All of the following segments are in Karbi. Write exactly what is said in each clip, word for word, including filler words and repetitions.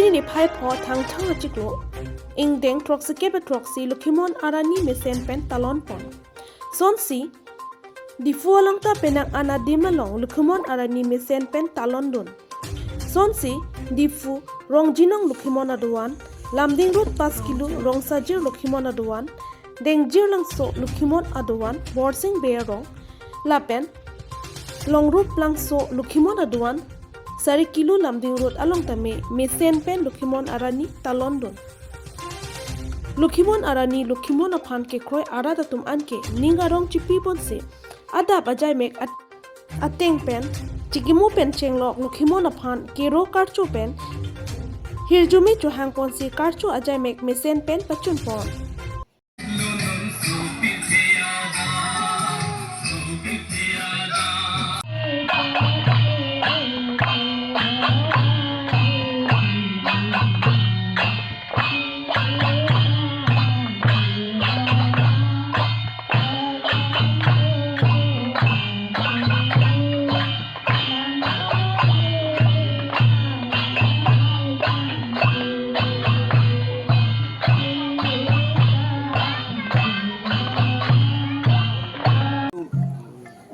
Pini niphai pho Thangthang achiklo ingdeng throksi kep throksi Lokhimon Arani mesen pen talon pon. Sonsi Diphu along ta penang an adim along Lokhimon Arani mesen pen talon dun. Sonsi Diphu Rongjinong Lokhimon adovan, Lumding Road pas kilo Rongsajir Lokhimon adovan, Dengjirlangso Lokhimon adovan Borsing Bey arong, lapen Longrup Langso Lokhimon adovan, sari kilo Lumding Road along tame mesen pen Lokhimon Arani talon dun. Lokhimon Arani Lokhimon aphan kekroi arat atum anke ning arong chipi ponsi adap ajaimek at ateng pen chikimu pen chenglok Lokhimon aphan kero karcho pen hirjume chohang ponsi karcho ajaimek mesen pen pachun pon.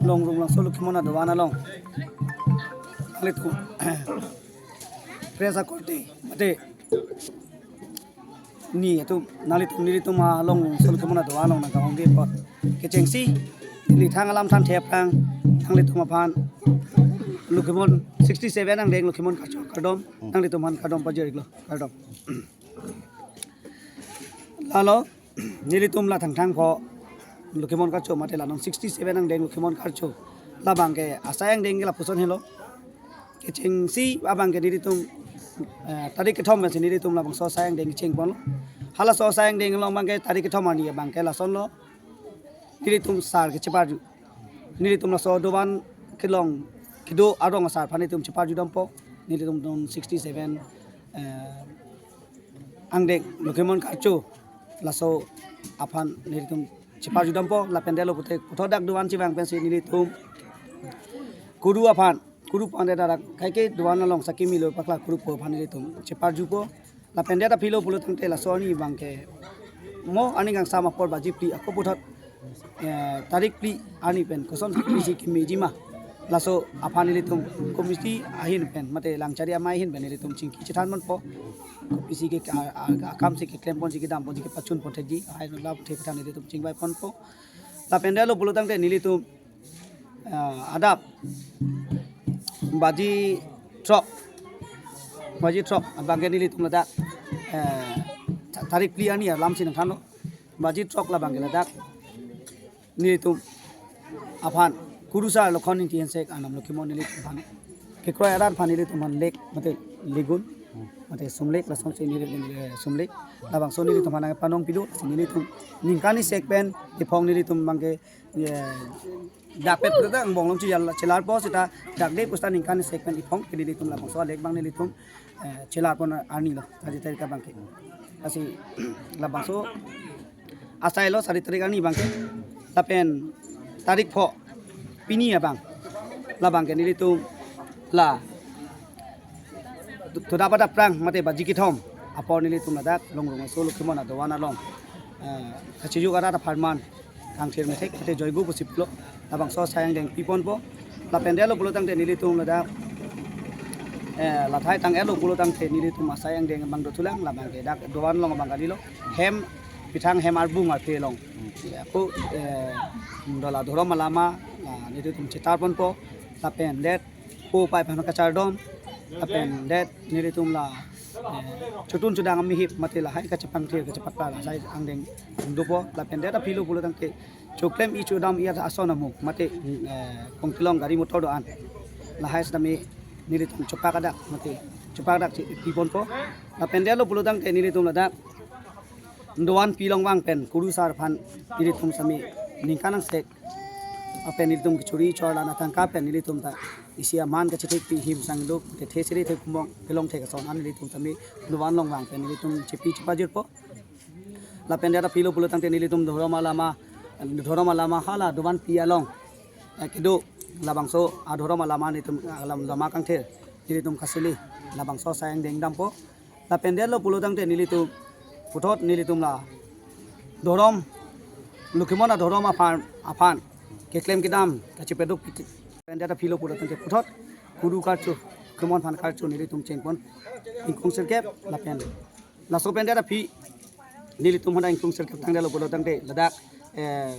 Longrup Langso Lokhimon adovan along nanglitum press akorte mate ni atum nanglitum nelitum along Langso Lokhimon adovan along nangkahongri apot kechengsi neli thang alam than thep kang nanglitum aphan Lokhimon sixty seven angdeng Lokhimon karcho kardom, nanglitum aphan kardom pajir-iklo, kardom. Lalo nelitum la Thangthang pho Lokhimon karcho mate la non sixty seven angdeng Lokhimon karcho labang ke asai angdeng ke lapuson helo. Kechengsi abang ke nelitum, eh, tarik kethom pensi nelitum labangso asai angdeng cheng ponlo. Halaso asai angdeng along abang ke tarik kethom arni abang ke lasonlo. Nelitum sar kecheparju. Nelitum laso dovan kelong kedo arong asar aphan nelitum cheparju dampo. Nelitum non sixty seven, eh, angdeng Lokhimon karcho laso aphan nelitum cheparju dampo lapen detlo pute puthot dak dovan chevang pensi nelitum kuru aphan, kuru aphan de darak kaike dovan along sakimi lo pakla kuru po aphan nelitum cheparjupo. Lapen det aphi lo pulo tangte laso arni abang ke mo arni kangsam apor baji phli ako puthot, eh, tarik phli arni pen koson phli si kimejima. Laso aphan nelitum committee ahin pen mate Langchari amei ahin pen nelitum chingki chethan ponpo. Kopisi ke a, a, akam si keklem ponsi kedam ponsi kepachun pon thekji, hai la puthe pathan nelitum chingvai ponpo. Lapen detlo pulo tangte nelitum, ah, adap baji throk, baji throk abang ke nelitum ladak, eh, ta-, tarik phli arni alam si nangthanlo. Baji throk labang ke ladak nelitum aphan kurusar Lokhon Ingti Hensek anam Lokhimon nelitum aphan kekroi arat aphan nelitum aphan lek mate legun mate sumlek lasonsi neli, eh, sumlek labangso nelitum aphan panong pido si nelitum ningkan isek pen iphong nelitum abang ke, eh, dakpet puta angbong along chelar, chelarpo seta dakde pusita ningkan isek pen iphong ke nelitum labangso alek abang nelitum, eh, chelar pon arni lo, sari tarik abang ke. Lasi labangso asai lo sari tarik arni abang ke. Lapen tarik pho pini abang labang ke nelitum la Thu-, thudap adap prang mate baji kethom apor nelitum ladak Longrup Langso Lokhimon adovan along, eh, kachijuk arat apharman kangthir methek mate joigu pusi pulo labangso asai angdeng pi ponpo. Lapen detlo pulo tangte nelitum ladak, eh, lathai tang-etlo pulo tangte nelitum asai angdeng abang dothulang labang ke dak dovan along abang kalilo hem pithang hem arbung arphe along. Ako, eh, dola dhorom alama, ah, nelitum chetar ponpo. Lapen det po pai aphan kachardom lapen det nelitum la, eh, chotun chodang amihip mate lahai kachepangthir kachepakla asai angdeng dopo lapen det aphi lo pulo tangte choklem-i chodam-i ason amu mate, eh, kongtilong gari motor do-an lahai sitame nelitum chopak adak mate chopak adak che pi ponpo. Lapen detlo pulo tangte nelitum ladak dovan pi along vang pen kurusar aphan nelitum sitame ningkan angsek apen nelitum kechori chorla na tangka pen nelitum ta isi aman kachethekpi him sangduk te the siri the kumong kelong thek ason an nelitum sitame dovan along vang pen nelitum chepi chepajirpo. Lapen det aphi lo pulo tangte nelitum dhorom alama, dhorom alama hala dovan pi along, eh, kedo labangso adhorom alama nelitum, ah, lam lama kangthir nelitum kasili labangso asai angdeng dampo. Lapen detlo pulo tangte nelitum puthot nelitum la dhorom, Lokhimon adhorom aphan, aphan keklem kedam kachepaduk pen det aphi lo pulo tangte puthot kuru karcho, Lokhimon aphan karcho nelitum chengpon ingkung sirkep lapen laso pen det aphi nelitum honda ingkung sirkep tangdetlo pulo tangte ladak, eh,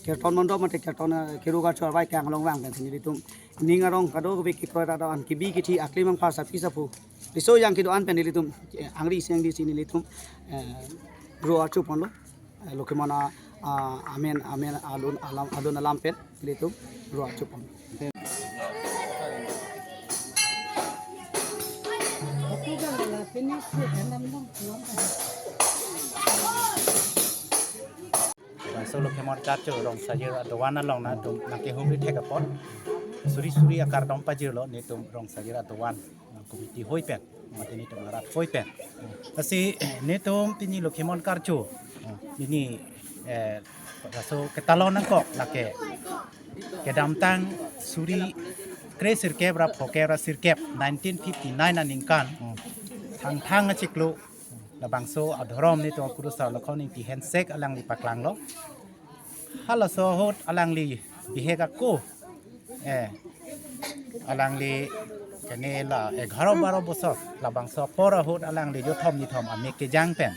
kirtan mondop mate kirtan, eh, kuru karcho arvai kanglong vang pen nelitum ning arong kadokave kekroi rat an kebi kethe aklim angpar sapi sapo riso yang kedo-an pen nelitum, eh, angri isi angri isi nelitum, eh, ro archo ponlo, eh, Lokhimon a, a, amen, amen alun alam, alun alam pen nelitum ro archo pon. Laso Lokhimon karcho Rongsajir adovan along nangtum nangkehumri thek apot suri suri akardom pajirlo netum Rongsajir adovan, ah, committee hoi pen, mate netum arat hoi pen. Lasi netum pini Lokhimon karcho, ah, pini, eh, laso ketalon nangkok lake kedamtang suri kre sirkep ra phokep ra sirkep nineteen fifty-nine aningkan, hmm, Thangthang achiklo labangso adhorom netum akurusar Lokhon Ingti Hensek alangli paklanglo. Halaso ahut alangli bihek ako, eh, alangli kene la egharo baro bosor labangso apor ahut alangli jothom nithom amek kejang pen,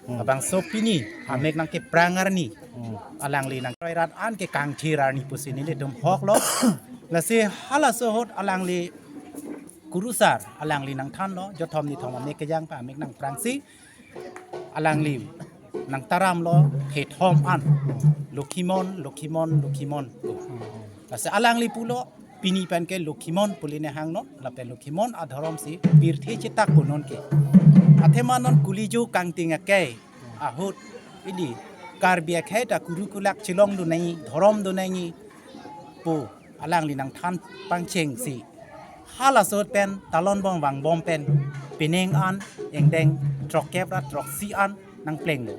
hmm, labangso pini, hmm, amek nangkeprang arni, hmm, alangli nangkroi rat an ke kangthir arni pusi nelitum hoklo. Lasi halaso ahut alangli kurusar alangli nangthanlo, jothom nithom amek kejang pen amek nangprangsi alangli nangtaramlo thethom an, Lokhimon, Lokhimon, Lokhimon. Lasi alangli pulo pini pen ke Lokhimon pu ili ne hangnon, lapen Lokhimon adhorom si pirthe chetak punon ke. Athema non kuliju kangting akai ahut ili Karbi akhei ta kuru kulak chelong do nai, dhorom do nai pu alangli nangthan pangchengsi halaso ahut pen talon bom vangbom pen pining an ingdeng throkkep ra throksi an nangplenglo.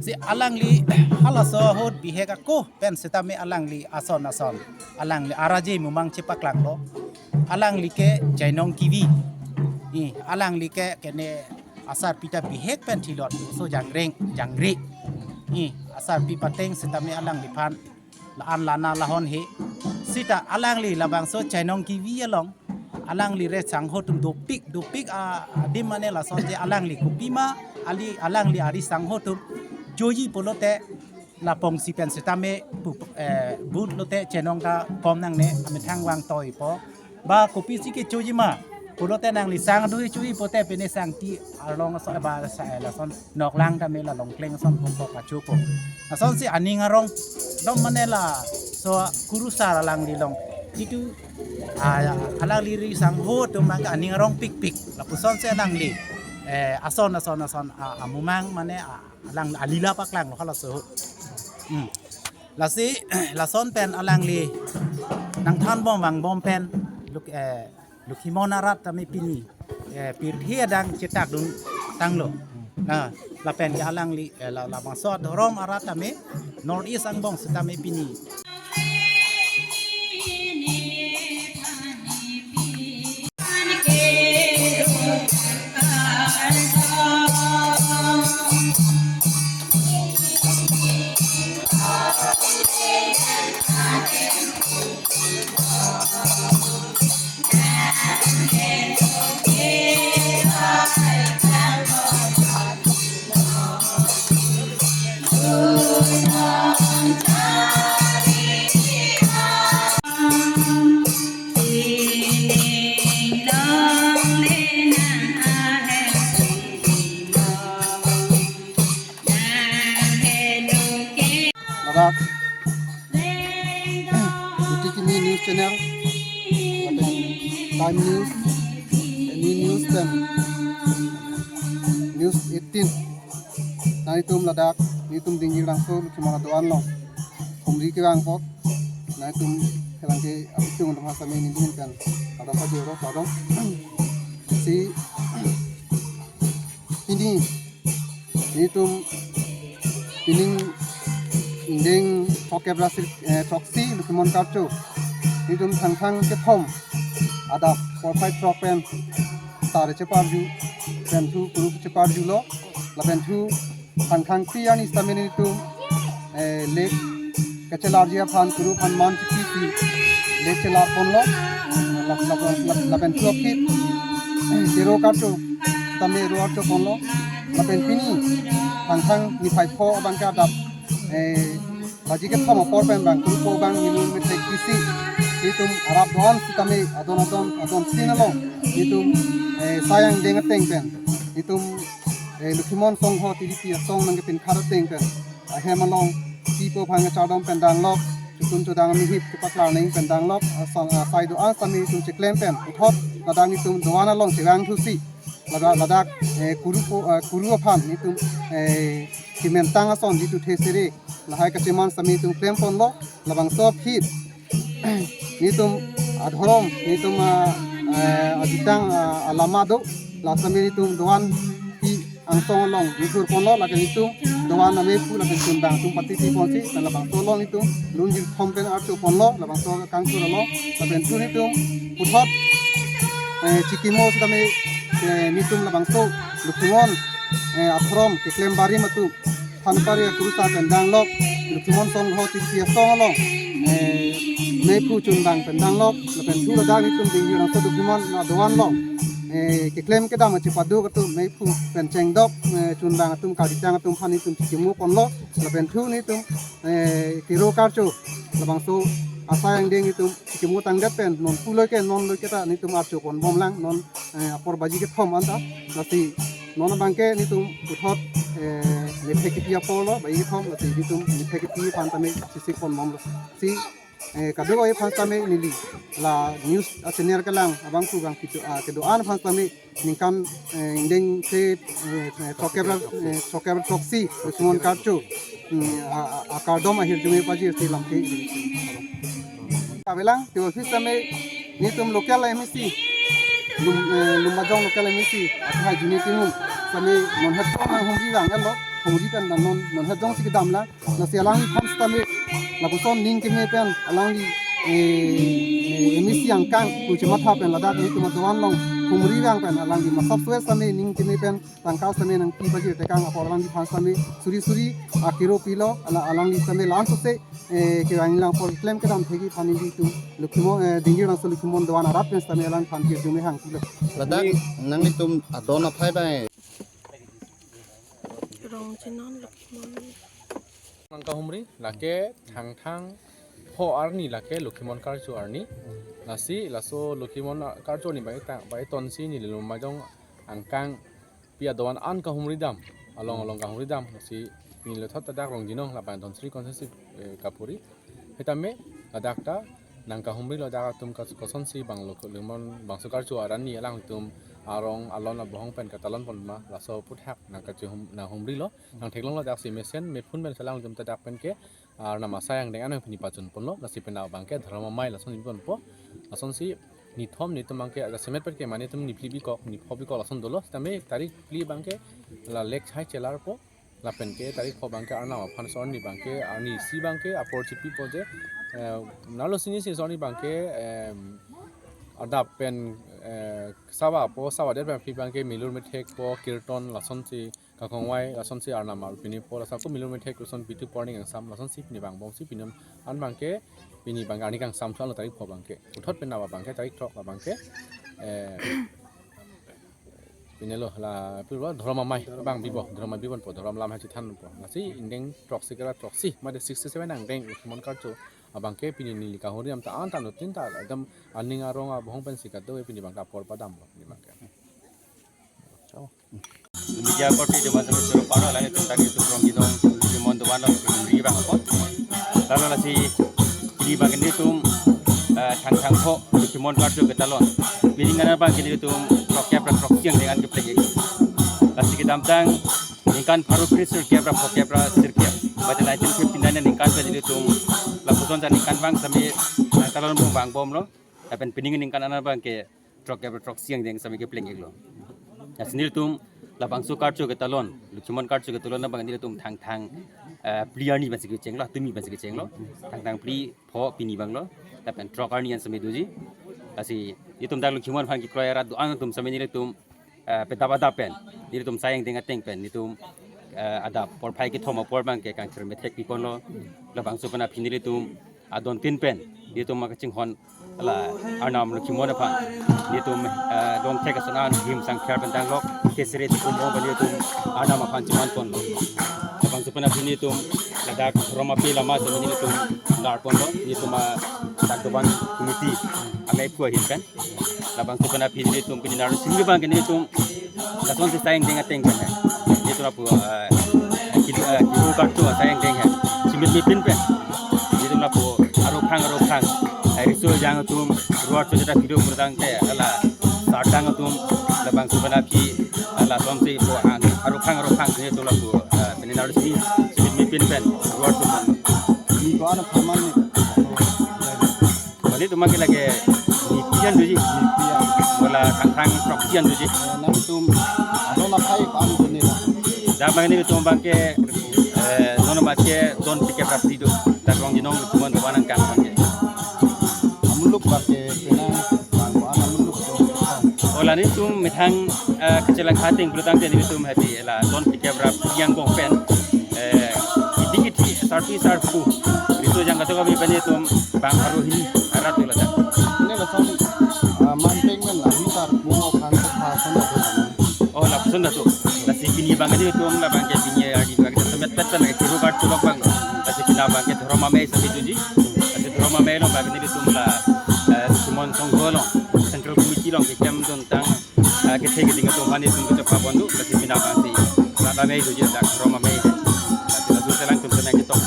Si alangli halaso ahut bihek ako pen setame alangli ason ason alangli araje mumang chepaklanglo. Alangli ke Chainong Kivi, i alangli ke kene asarpi ta bihek pen thilot so jangreng jangri, i asarpi pateng setame alangliphan la-an lana lahon he. Sita alangli labangso Chainong Kivi along alangli ri sangho atum dopik dopik a, adim mane lason je alangli kopima ali alangli ari sangho atum joji pulote lapongsi pen setame pu, eh, but lote chenong ta kom nangne amethang vangtoi po. Ba kopisi kechoji ma pulote nangli sang do hichu hi pote pine sangti arlong aso ba sa, eh, lason noklang tame la Longkleng ason pon ko kachopo. Lasonsi aning arong dom mane laso kurusar alangli along itu, ah, alangli ri sangho atum abang aning arong pikpik. Lapusonsi alangli, eh, ason ason ason, ah, amumang mane, ah, alang alila paklanglo halaso ahut. Hmm. Lasi lason pen alangli nangthan bom vangbom pen Lok, eh, Lokhimon arat tame pini, eh, pirthe adang chetak dun tanglo. Na lapen ke alangli, eh, la, labangso adhorom arat tame North East angbong setame pini Ladak, Duti Kimi News Channel, lapen Time News, Any News pen News eighteen. Nangtum ladak, nangtum Dingirangso Lokhimon adovan along humri kevang apot, nangtum pherangke apichung atum ha setame nelihin pen kardom pajirlo, kardom. Si pini nangtum pining ingdeng throkkep ra sir, eh, throksi Lokhimon karcho nangtum Thangthang kethom adap porphai throk pen sar cheparju, pen thu kuru cheparjulo, lapen thu Thangthang phli arni sitame nelitum, eh, lake kachelarji aphan kuru aphan man chikisi lake chelarponlo, lap-, lap-, lap-, lapen thu aphi, eh, kero karcho sitame ro archoponlo, lapen pini Thangthang niphai pho abangke adap, eh, baji kethom apor pen bang kuru po bang milur methek isi nelitum arap do-an sitame adon adon adon sin along nelitum, eh, sai angdeng ateng pen nelitum, eh, Lokhimon Songho T D P asong nangkepinkhat ateng pen ahem along pi po aphan kachardom pen danglok, chotun chodang amihip kepaklar neng pen danglok, asong, ah, sai do-an sitame nelitum cheklem pen puthot ladak nelitum do-an along chevang thusi ladak, ladak, eh, kuru po, eh, kuru aphan nelitum, eh, kementang ason jitu thesere lahai kacheman sitame nelitum klemponlo, labangso aphi nelitum adhorom, nelitum, ah, eh, ajutang, ah, alama do, la sitame nelitum do-an pi angsong along nithurponlo, lake nelitum do-an amephu lake chundang atum patiti ponsi, pen labangso along nelitum lun jil thom pen archoponlo, labangso kangthur along, lapen thu nelitum puthot, eh, chikimo sitame, eh, nelitum labangso Lokhimon, eh, adhorom keklem barim atum, thanpari akurusa pen danglok, Lokhimon Songho T D P asong along, eh, mephu chundang pen danglok, lapen thu ladak nelitum Dingjirangso Lokhimon adon along, eh, keklem kedam achipaduk atum mephu pen chengdok, eh, chundang atum karditang atum aphan nelitum chikimoponlo, lapen thu nelitum, eh, kero karcho labangso asai angdeng nelitum chikimo tangdet pen non puloike non loike ta nelitum archoponbomlang non, eh, apor baji kethom anta, lasi non abangke nelitum puthot, eh, methek kipi aporlo, baji kethom, lasi nelitum methek kipi aphan tame chisikponbomlo. Si, eh, kadokave aphan tame neli la news a channel kelang abang pu bang kedo, ah, kedo-an aphan tame ningkan, eh, ingdeng se, eh, throkkep ra, eh, throkkep ra throksi Lokhimon karcho, hmm, a, a, akardom ahirjume pajirsi lamke. Kabelang, tiwa office sitame nelitum local M A C, Lum-, eh, Lumbajong local M A C, athai juni tinun sitame non het kong nang humri vang elo, humri pen dan non, non het jongsi kedamlang, lasi alangli aphan sitame lapuson ning keme pen alangli, eh, eh, M A C angkang pu chematha pen ladak nelitum do-an along humri vang pen alangli masap suet sitame ning keme pen tangka sitame nangpi pajir tekang apor alangli aphan sitame suri suri akero pilo, ala alangli sitame langsose, eh, kevang lang apor klem kedam thekji aphan nelitum Lokhimon, eh, Dingjirangso Lokhimon do-an arat pen sitame alangphan kirjume hangpilo. Ladak nanglitum adon aphai bai. Rong Jinon Lokhimon. Nangkahumri, lake Thangthang pho arni lake Lokhimon karcho arni. Lasi, laso Lokhimon karcho arni bai ta, bai tonsi neli Lumbajong angkang pi adon an kahumri dam, along along kahumri dam, lasi pini lethot ta dak Rong Jinon lapen Dhonsiri constituency, eh, kapuri. Sitame ladak ta nangkahumrilo, dak atum kas-, kosonsi bang Lok-, Lokhimon bangso karcho arni alangtum arong alon abohong pen katalonpon ma, laso aphuthak nangkachehum-, nanghumrilo, nangtheklonglo, daksi mesen mephun pen si alangtum ta dak penke Arnam asai angdeng an pini pachunponlo, lasi penap abangke Dhorom Amei lason biponpo, lasonsi nithom nitum abangke aga semet pen ke mane tum niphli bikok, nipho bikok lason dolo, sitame tarik phli abangke la lake chai chelarpo, lapen ke tarik pho abangke Arnam aphan son ni abangke, arni isi abangke apor chipipo je, eh, nalo sini si son ni abangke, em, adap pen, eh, sava po, sava det pen phli abangke milur methekpo, kirton lasonsi, kakongvai lasonsi Arnam aru pini po, lasi ako milur methek lason pitu porning angsam, lasonsi pini vangbomsi pini an abangke, pini abang arni kangsam thu alo tarik pho abangke. Puthot penap abangke, tarik throk abangke, eh, pini lo la, pilo Dhorom Amei abang bipo, Dhorom Amei biponpo, Dhorom lam hai chethanpo. Lasi ingdeng throksi kera throksi, mate sixty seven angdeng Lokhimon karcho abangke pini neli kahumri dam ta an ta nutin ta ekdom aning arong abohong pensi kado pini abangke apor padamlo, pini abangke. Media korte joma joma suru paro lagi tentang itu Rong Jinon Lokhimon do-an along pini bang apot. Lalu lasi pini abang nelitum, eh, Thangthang pho Lokhimon karcho ketalon. Pini ngan abang nelitum throkkep ra throksi angdeng an kepleng-ik. Lasi kedamtang ningkan pharo phli sirkep ra phokep ra sirkep. Pada nineteen fifty nine ningkan pen nelitum lapuson ta ningkan vang sitame nangtalonbom vangbomlo. Lapen pining ningkan an abangke throkkep ra throksi angdeng sitame kepleng-iklo. Lasi nelitum labangso karcho ketalon, Lokhimon karcho ketalon abang nelitum Thangthang, eh, phli arni pensi kechenglo, tumi pensi kechenglo. Thangthang phli pho pini abanglo, lapen throk arni an sitame doji. Lasi itum dak Lokhimon aphan kekroi arat do-an atum sitame nelitum, eh, pedap adap pen, nelitum asai angdeng ateng pen, nelitum, eh, adap porphai kethom apor abangke kangthir methek piponlo. Labangso pen aphi nelitum adon tin pen nelitum ma kachinghon la Arnam Lokhimon aphan nelitum, eh, dongthek ason an him sangkhar pen danglok kesere tikum bom pen nelitum Arnam aphan chiman ponlo. Labangso pen aphi nelitum ladak Roma pe lama sitame nelitum lar ponlo, nelitum adak dovan committee amei pu ahin pen. Labangso pen aphi nelitum pini Narli Singh abangke nelitum lasonsi asai angdeng ateng pen he. Nelitum lapu, eh, kilo, eh, kilo kartu asai angdeng he. Chimit mipin pen. Nelitum lapu arophang arophang, eh, riso ejang atum, ruar chojada kilo purtangte, hala sartang atum, labangso pen aphi, hala lasonsi po ang, arophang arophang nelitum lapu, eh, pini Narli Singh, chimit mipin pen, ruar chojada. Ni ko-an apharman ni? Mane itum ke lake nipi an doji. Nipi an. Bola kangthang throksi an doji. Eh, nangtum alon aphai ko-an done la? Dak mane itum abangke, eh, non abangke don phlikep rapsi do. Dak Rongjinong itum an ko-an nangkang abangke. Amuluk abangke penang bang ko-an amuluk do. Oh, la nelitum methang, eh, kachelang khateng pulotangte nelitum hati la don phlikep rap yang bong pen, eh, idi idi sarpi sarpo riso ejang katok kami pen itum bang arohini arat do ladak. Ini lason, ah, manpeng men la hi sarpo aphang kepha son do. Oh, lapuson do. Lasi pini abang nelitum labangke pini arni abangke semet pet pen ke kilo kartu lok bang. Lasi pini abangke Dhorom Amei sitame doji. Lasi Dhorom Amei along abangke nelitum la, eh, Lokhimon Songho along, Central Committee along keklem duntang, eh, kethe keding atum aphan itum kachepha pon do, lasi pini abangsi la Amei doji dak Dhorom Amei. Lasi laso chelang atum sitame ketok.